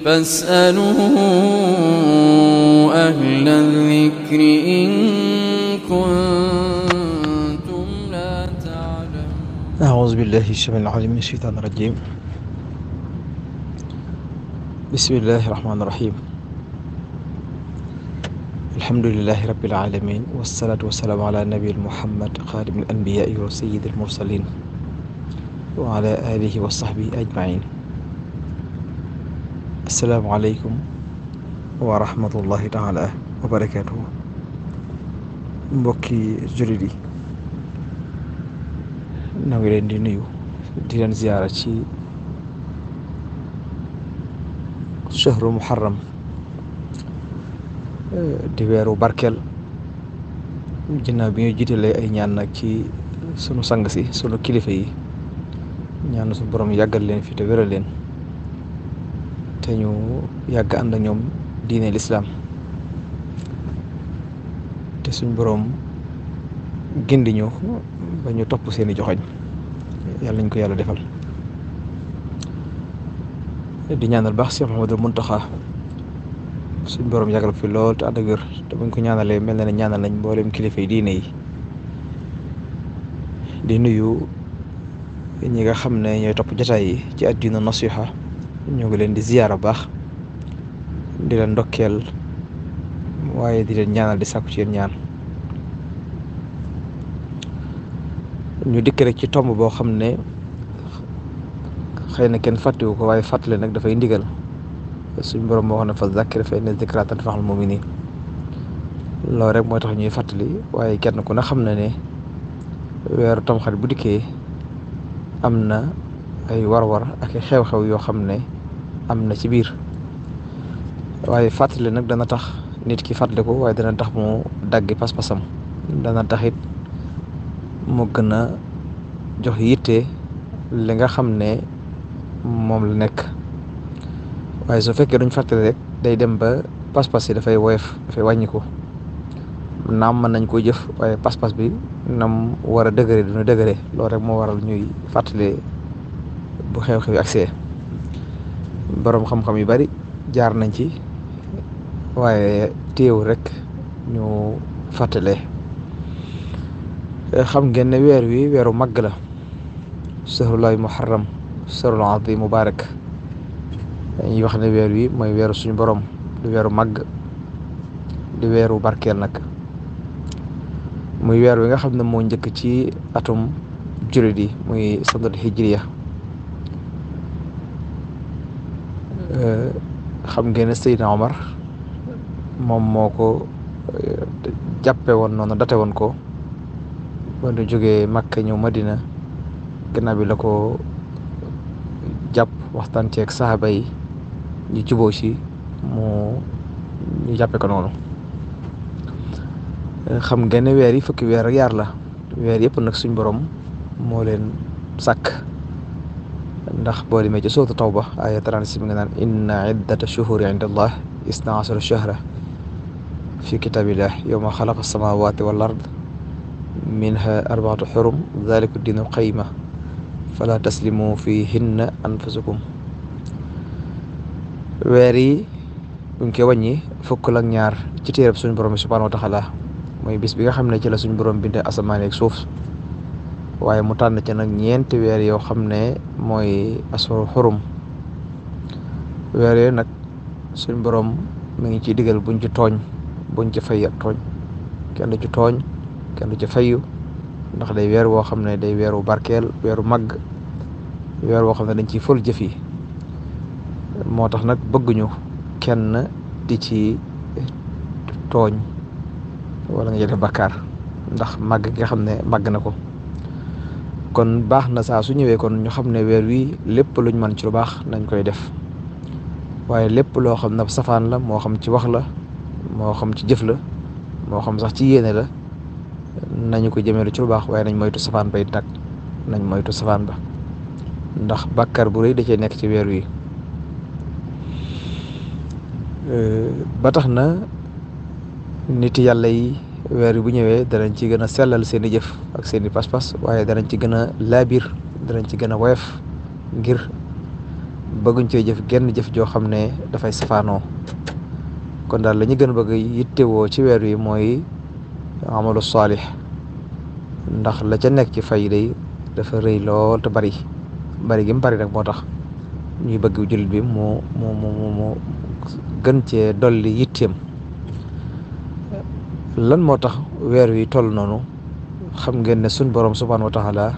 فاسألوا أهل الذكر إن كنتم لا تعلمون. أعوذ بالله السميع العليم من الشيطان الرجيم. بسم الله الرحمن الرحيم. الحمد لله رب العالمين، والصلاة والسلام على نبي محمد خاتم الأنبياء وسيد المرسلين وعلى آله وصحبه أجمعين. السلام عليكم ورحمة الله تعالى وبركاته. mbokki jullit yi na ngi leen di nuyu di leen ziyaara ci shahru muharram di weeru barkeel, ginnaaw bi ñu jiitalee ay ñaan nag ci sunu sang si sunu kilifa yi, ñaan su borom yàggal leen fi te wéral leen te ñu yàgg ànd ak ñoom diine lislaam, te suñ borom gindi ñu ba ñu topp seeni joxoñ. yàlla nañ ko yàlla defal. di ñaanal baax Cheikh Mouhamadou Mountakha suñ borom yàggal fi lool te ànd ak wér, te buñ ko ñaanalee mel na ne ñaanal nañ mboolem kilifa yi diine yi. di nuyu ñi nga xam ne ñooy topp jotaay yi ci Ad-Dinu Nasiha, ñoo ngi leen di ziyaara baax, di leen ndokkeel, waaye di leen ñaanal di sàkku ci yéen ñaan. ñu dikk rek ci tomb boo xam ne xëy na kenn fàttewu ko, waaye fàttale nag dafay ndigal. suñ borom moo xam ne fa zakkir fa inna zikraa tanfa'ul mu'miniin. loolu rek mooy tax ñuy fàttali, waaye kenn ku ne xam na ne weeru tamxarit bu dikkee am na ay war-war ak xew-xew yoo xam ne am na ci biir. waaye fàttali nag dana tax nit ki fàttali ko, waaye dana tax mu daggi pas-pasam, dana tax it mu gën a jox yitte li nga xam ne moom la nekk. waaye su fekkee duñ fàttali rek day dem ba pas-pas yi dafay woyof, dafay wàññiku. naam mën nañ koo jëf, waaye pas-pas bi nam war a dëgëre duna dëgëre. loolu rek moo waral ñuy fàttali bu xew-xew yi agsee. boroom xam-xam yu bari jaar nañ ci, waaye téewul rek ñu fàttalee. xam ngeen ne weer wi weeru màgg la, shahrullahi muharram, shahrul azim mubarak. dañuy wax ne weer wi mooy weeru suñu borom, di weeru màgg, di weeru barkeel nag. muy weer wi nga xam ne moo njëkk ci atum jullit yi, muy sanatul hijriya. xam ngeen ne Seydina Omar moom moo ko jàppe woon noonu, date woon ko ba ñu jógee Makka ñëw Madina. gannaaw bi la ko jàpp waxtaan ceeg saxaaba yi ñu juboo ci ñu jàppe ko noonu. xam ngeen ne weer yi fukki weer ak yaar la. weer yëpp nag suñ borom moo leen sàkk, ndax boo demee ci sourate Tawba aaya 36 mi nga naan inna iddata shuhuri inda allah isna ashara shahra fi kitabillah yawma xalaqa samawati wal ard minha arbaatu xurum dhalika diinul qayima fala taslimu fihinna anfusakum. weer yi buñ koy wàññi fukk ak ñaar ci téereb suñu borom bi subhanahu wa taala, mooy bis bi nga xam ne ci la suñu borom bindee asamaan ak suuf. waaye mu tànn ci nag ñeenti weer yoo xam ne mooy asuru xurum. weer yooyu nag suñu borom mi ngi ciy digal buñ ci tooñ, buñ ci fay ak tooñ, kenn du ci tooñ, kenn du ci fayu, ndax day weer woo xam ne day weeru barkeel, weeru màgg, weer woo xam ne dañ ciy ful jëf yi. moo tax nag bëgguñu kenn di ci tooñ wala nga jël bakkaar, ndax màgg gi nga xam ne màgg na ko. kon baax na saa su ñëwee kon ñu xam ne weer wi lépp luñ mën ci lu baax nañ koy def, waaye lépp loo xam ne safaan la, moo xam ci wax la, moo xam ci jëf la, moo xam sax ci yéene la, nañu ko jëmeelu ci lu baax, waaye nañ moytu safaan ba it nag, nañ moytu safaan ba, ndax bàkkaar bu rëy da cee nekk ci weer wi. ba tax na nit yàlla yi weer bu ñëwee danañ ci gën a sellal seen i jëf ak seen i pas-pas, waaye danañ ci gën a laabir, danañ ci gën a woyof, ngir bëgguñ cee jëf genn jëf joo xam ne dafay safaanoo. kon daal la ñu gën a bëgg yittewoo ci weer wi mooy amalu saalix, ndax la ca nekk ci fay day dafa rëy lool te bari gi mu bari nag moo tax ñuy bëgg jullit bi mu gën cee dolli yitteem. lan moo tax weer wi toll noonu? xam ngeen ne suñ borom subhaanahu wa taala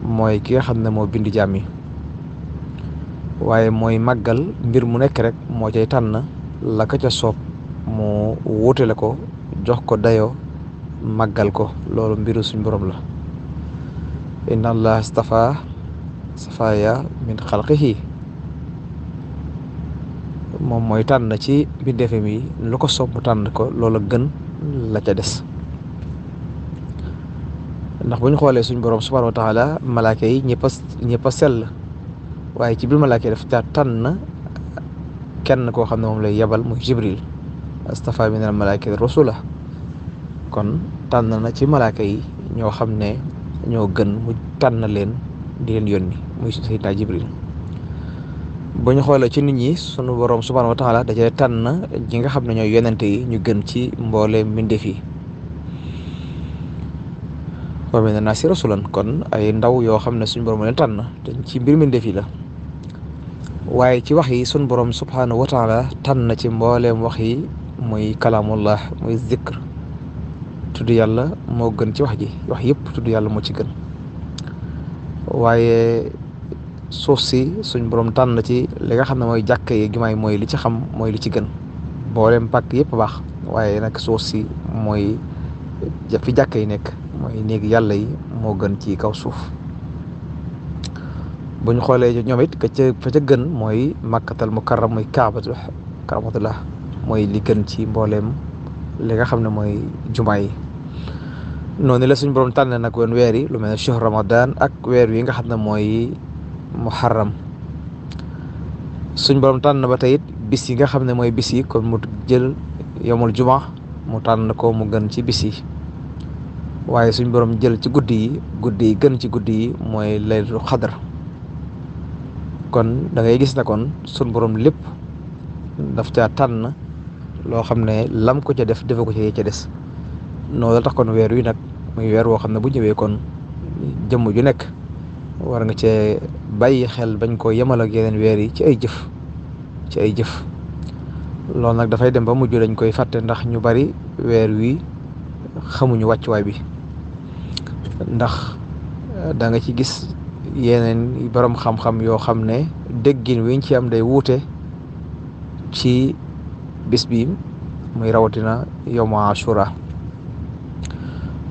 mooy ki nga xam ne moo bind jaam yi, waaye mooy màggal mbir mu nekk rek moo cay tànn la ka ca soob mu wuutale ko, jox ko dayoo, màggal ko. loolu mbiru suñ borom la. inna allah istafa safaaya min xalqihi, moom mooy tànn ci mbindeefam yi lu ko soob mu tànn ko, loolu gën la ca des. ndax bu ñu xoolee suñ borom subhaanahu wa taala malaaka yi ñëpp a sell, waaye ci biir malaaka yi daf caa tànn kenn koo xam ne moom lay yebal muy jibril. astafa min al malaakati rasula. kon tànn na ci malaaka yi ñoo xam ne ñoo gën, mu tànn leen di leen yónni muy sayyidina jibril. bu ñu xoolee ci nit ñi sunu borom subhaanahu wa taala da cee tànn ñi nga xam ne ñooy yonente yi ñu gën ci mbooleem mbindeef yi. wa mina naasi rasulan, kon ay ndaw yoo xam ne suñu borom leen tànn te ci mbir mbindeef yi la. waaye ci wax yi suñu borom subhaanahu wa taala tànn ci mbooleem wax yi muy kalaamullah, muy zikr. tudd yàlla moo gën ci wax ji, wax yëpp tudd yàlla moo ci gën. waaye suuf si suñ borom tànn ci li nga xam ne mooy jàkk yi jumaay mooy li ci xam, mooy li ci gën. mbooleem pàkk yëpp baax, waaye nag suuf si mooy fi jàkk yi nekk, mooy néegi yàlla yi moo gën ci kaw suuf. buñ xoolee ñoom it fa ca gën mooy makkatal mukarram, muy kaabatullah, mooy li gën ci mbooleem li nga xam ne mooy jumaa yi. noonu la suñ borom tànn nag woon weer yi lu mel ne shahr ramadan ak weer wi nga xam ne mooy muharram. suñ borom tànn ba tey it bis yi nga xam ne mooy bis yi, kon mu jël yomul juma mu tànn ko mu gën ci bis yi. waaye suñ borom jël ci guddi yi gën ci guddi yi mooy laylatul xadar. kon da ngay gis ne kon suñ borom lépp daf caa tànn loo xam ne lam ko ca defe ko ca des. noonu la tax kon weer wi nag muy weer woo xam ne bu ñëwee kon jëmm ju nekk war nga cee bàyyi xel bañ koo yemal ak yeneen weer yi ci ay jëf. loolu nag dafay dem ba mujj dañ koy fàtte, ndax ñu bari weer wi xamuñu wàccuwaay bi. ndax da nga ci gis yeneen borom xam-xam yoo xam ne déggin wiñ ci am day wuute ci bis bi, muy rawatina yawmu ashura.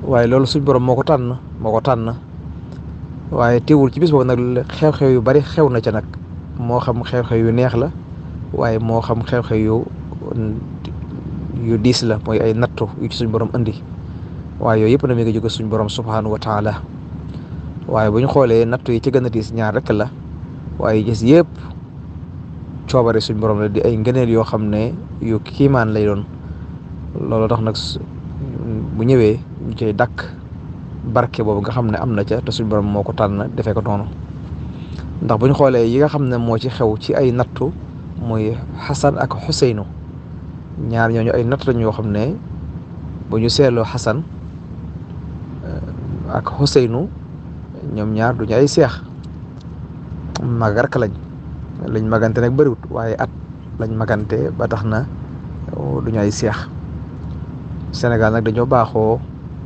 waaye loolu suñ borom moo ko tànn waaye teewul ci bis boobu nag xew-xew yu bari xew na ca nag, moo xam xew-xew yu neex la, waaye moo xam xew-xew yu diis la, mooy ay nattu yu ci suñ borom indi. waaye yooyu yëpp na mi ngi jóge suñ borom subhaanahu wa taala. waaye bu ñu xoolee nattu yi ci gën a diis ñaar rek la, waaye gis yëpp coobare suñ borom la, di ay ngëneel yoo xam ne yu kiimaan lay doon. loolu tax nag bu ñëwee ñu koy dàkk barke boobu nga xam ne am na ca, te suñ borom moo ko tànn defee ko noonu. ndax bu ñu xoolee yi nga xam ne moo ci xew ci ay nattu muy Xasan ak Xuseynu, ñaar ñooñu ay natt lañ yoo xam ne bu ñu seetloo Xasan ak Xuseynu ñoom ñaar duñu ay seex, mag rek lañ magante nag bëriwut, waaye at lañ magante ba tax na duñu ay seex. Sénégal nag dañoo baaxoo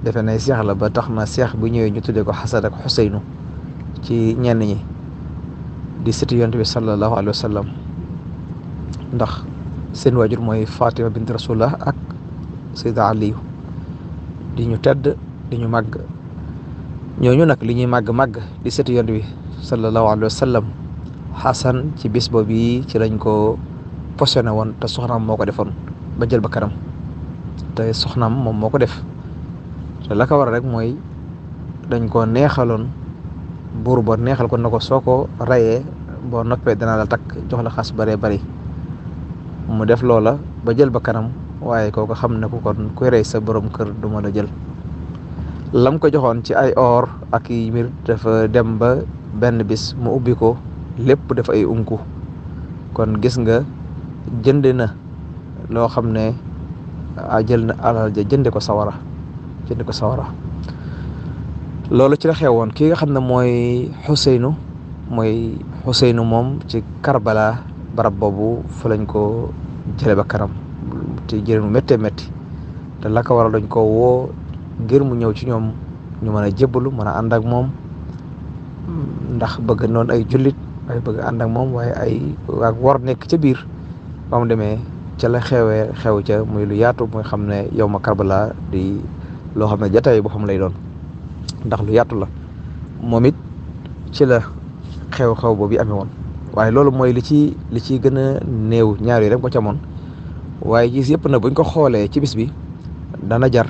defe nay seex la, ba tax na seex bu ñëwee ñu tuddee ko Xasan ak Xuseynu ci ñenn ñi, di sëti yonent bi sallallahu alayhi wa sallam. ndax seen waajur mooy Fatima bint Rasulullah ak Sayyida Aliyu, di ñu tedd di ñu màgg. ñooñu nag li ñuy màgg di sëti yonent bi sallallahu alayhi wa sallam, Xasan ci bis boobu yi ci lañ ko posone woon, te soxnaam moo ko defoon ba jël ba kanam. te soxnaam moom moo ko def, te la ko war rek mooy dañ ko neexaloon, buur ba neexal ko na ko soo ko rayee boo noppee danaa la takk, jox la xas baree bari. mu def loola ba jël ba kanam, waaye kooku xam ne ku kon kuy rey sa borom kër du ma la jël. lam ko joxoon ci ay or ak yi mbir dafa dem ba benn bis mu ubbi ko lépp def ay unku kon gis nga jënd na loo xam ne jël na alal ja jënde ko sawara loolu ci la xewoon ki nga xam ne mooy Xuseynu moom ci Karbala barab boobu fa lañ ko jële ba kanam te jële mu méttee métti te la ko waral dañ ko woo ngir mu ñëw ci ñoom ñu mën a jébbalu mën a ànd ak moom ndax bëgg noonu ay jullit waaye bëgg ànd ak moom waaye ay ak war nekk ca biir ba mu demee ca la xew ca muy lu yaatu muy xam ne yow ma Karbala di loo xam ne jataay boo xam lay doon ndax lu yaatu la moom it ci la xew-xew boobu amee woon waaye loolu mooy li ci gën a néew ñaar yi rek ko ca moon waaye gis yëpp na buñ ko xoolee ci bis bi dana jar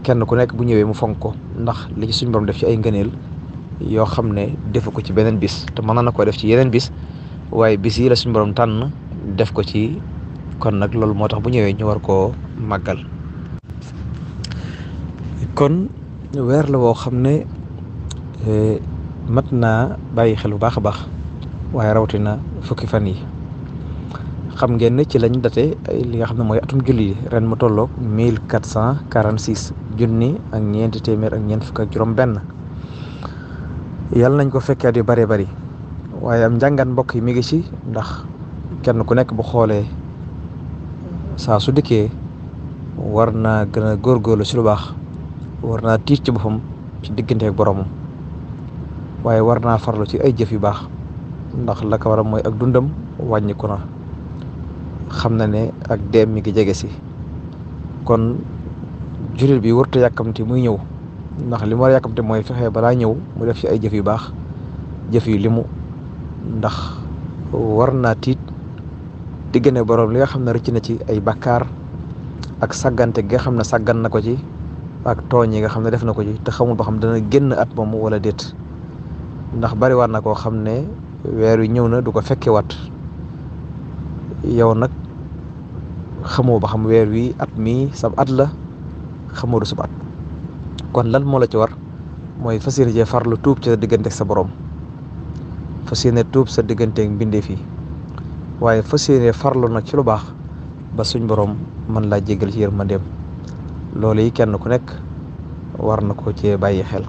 kenn ku nekk bu ñëwee mu fonk ko ndax li ci suñ borom def ci ay ngëneel yoo xam ne defu ko ci beneen bis te mën na ko def ci yeneen bis waaye bis yi la suñ borom tànn def ko ci kon nag loolu moo tax bu ñëwee ñu war koo màggal kon weer la woo xam ne mat naa bàyyi xel bu baax a baax waaye rawatina fukki fan yi xam ngeen ne ci lañ date li nga xam ne mooy atum julli ren mu tolloog 1446 junni ak ñeenti téeméer ak ñeent fukk ak juróom benn yàlla nañ ko fekkee at yu bëree bëri waaye am njàngat mbokk yi mi ngi ci ndax kenn ku nekk bu xoolee saa su dikkee war naa gën a góorgóorlu ci lu baax war naa tiit ci boppam ci diggante ak boromam waaye war naa farlu ci ay jëf yu baax ndax la ko waral mooy ak dundam wàññiku na xam na ne ak deem mi ngi jege si kon jullit bi warut a yàkkamti muy ñëw ndax li mu war a yàkkamti mooy fexe balaa ñëw mu def ci ay jëf yu baax jëf yu limu ndax war naa tiit diggante borom li nga xam ne rëcc na ci ay bakkaar ak saggante gi nga xam ne saggan na ko ci ak tooñ yi nga xam ne def na ko ci te xamul ba xam dana génn at moom wala déet ndax bari war na koo xam ne weer wi ñëw na du ko fekke wat yow nag xamoo ba xam weer wi at mi sab at la xamoo du sab at kon lan moo la ci war mooy fas yéene cee farlu tuub ci sa diggante ak sa borom fas yéene tuub sa diggante ak mbindeef yi waaye fas yéene farlu nag ci lu baax ba suñ borom mën laa jéggal ci yërmandeem loolu yi kenn ku nekk war na ko cee bàyyi xel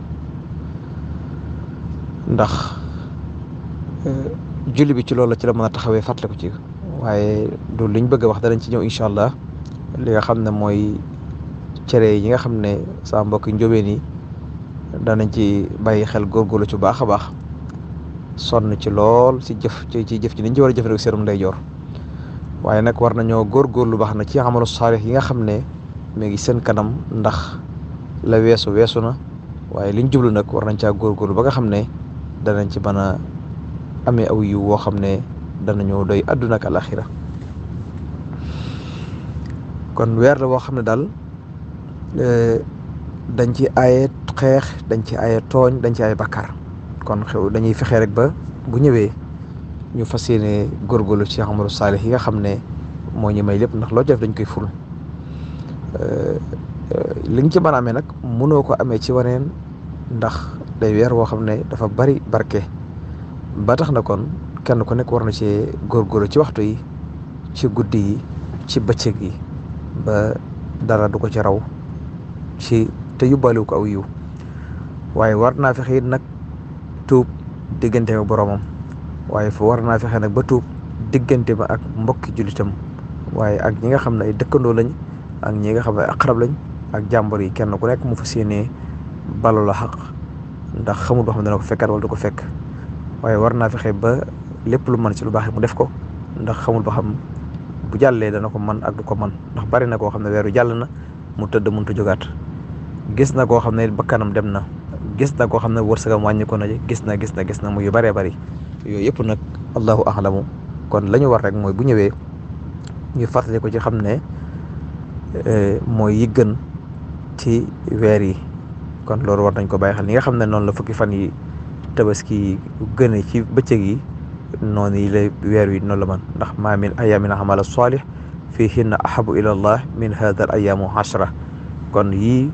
ndax julli bi ci loolu ci la mën a taxawee fàttali ko ci waaye du liñ bëgg a wax danañ ci ñëw incha allah li nga xam ne mooy cere yi nga xam ne saa mbokki njóobeen yi danañ ci bàyyi xel góorgóorlu ci baax a baax sonn ci lool ci jëf ci niñ ci war a jëf rek seenum ndeyjoor waaye nag war nañoo góorgóorlu baax na ci amalu saalix yi nga xam ne mi ngi seen kanam ndax la weesu na waaye liñ jublu nag war nañ caa góorgóorlu ba nga xam ne danañ ci mën a amee aw yiw woo xam ne danañu doy àdduna ak alaxira kon weer la boo xam ne daal dañ ci aaye xeex dañ ci aaye tooñ dañ ci aaye bakkaar kon dañuy fexe rek ba bu ñëwee ñu fas yéene góorgóorlu ci amalu saalix yi nga xam ne moo ñu may lépp ndax loo def dañ koy ful li nga ci mën a amee nag mënoo ko amee ci waneen ndax day weer woo xam ne dafa bari barke ba tax na kon kenn ku nekk war na ci góorgóorlu ci waxtu yi ci guddi yi ci bëccëg yi ba dara du ko ci raw ci te yóbbaale ko aw yiw waaye war naa fexe it nag tuub diggante ak boromam waaye fu war naa fexe nag ba tuub diggante ba ak mbokki jullitam waaye ak ñi nga xam ne ay dëkkandoo lañ ak ñi nga xam ne ay aqrab lañ ak jàmbur yi kenn ku nekk mu fas yéenee balu la xaq ndax xamul boo xam ne dana ko fekkaat wala du ko fekk waaye war naa fexe ba lépp lu mën ci lu baax mu def ko ndax xamul ba xam bu jàllee dana ko mën ak du ko mën ndax bari na koo xam ne weeru jàll na mu tëdd mënut a jógaat gis na koo xam ne bakkanam dem na gis na koo xam ne wërsëgam wàññi ko na gis na muy yu bëree bëri yooyu yëpp nag allahu ahlamu kon la ñu war rek mooy bu ñëwee ñu fàttali ko ci xam ne mooy yi gën ci weer yi kon loolu war nañ ko bàyyi xel li nga xam ne noonu la fukki fan yi tabaski gën ci bëccëg yi noonu yi la weer wi noonu la man ndax ma min ayamin amala salih fihinna ahabu ila allah min hada al ayamu ashra kon yii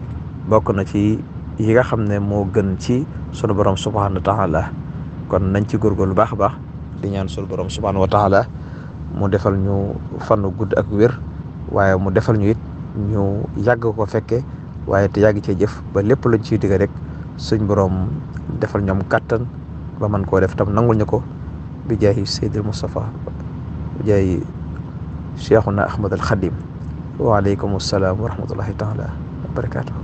bokk na ci yi nga xam ne moo gën ci sunu borom subhanahu wa taala kon nañ ci góorgóorlu baax a baax di ñaan sul borom subhanahu wa taala mu defal ñu fannu gudd ak wér waaye mu defal ñu it ñu yàgg ko fekke waaye te yàgg cee jëf ba lépp luñ ciy digg rek suñ borom defal ñoom kàttan ba man koo def tam nangul ñu ko bi jaayi Seydil Mustafa bi jaayi Cheikhuna Ahmad al Khadim waaleykum salaam wa rahmatullahi taala wa barakaatu.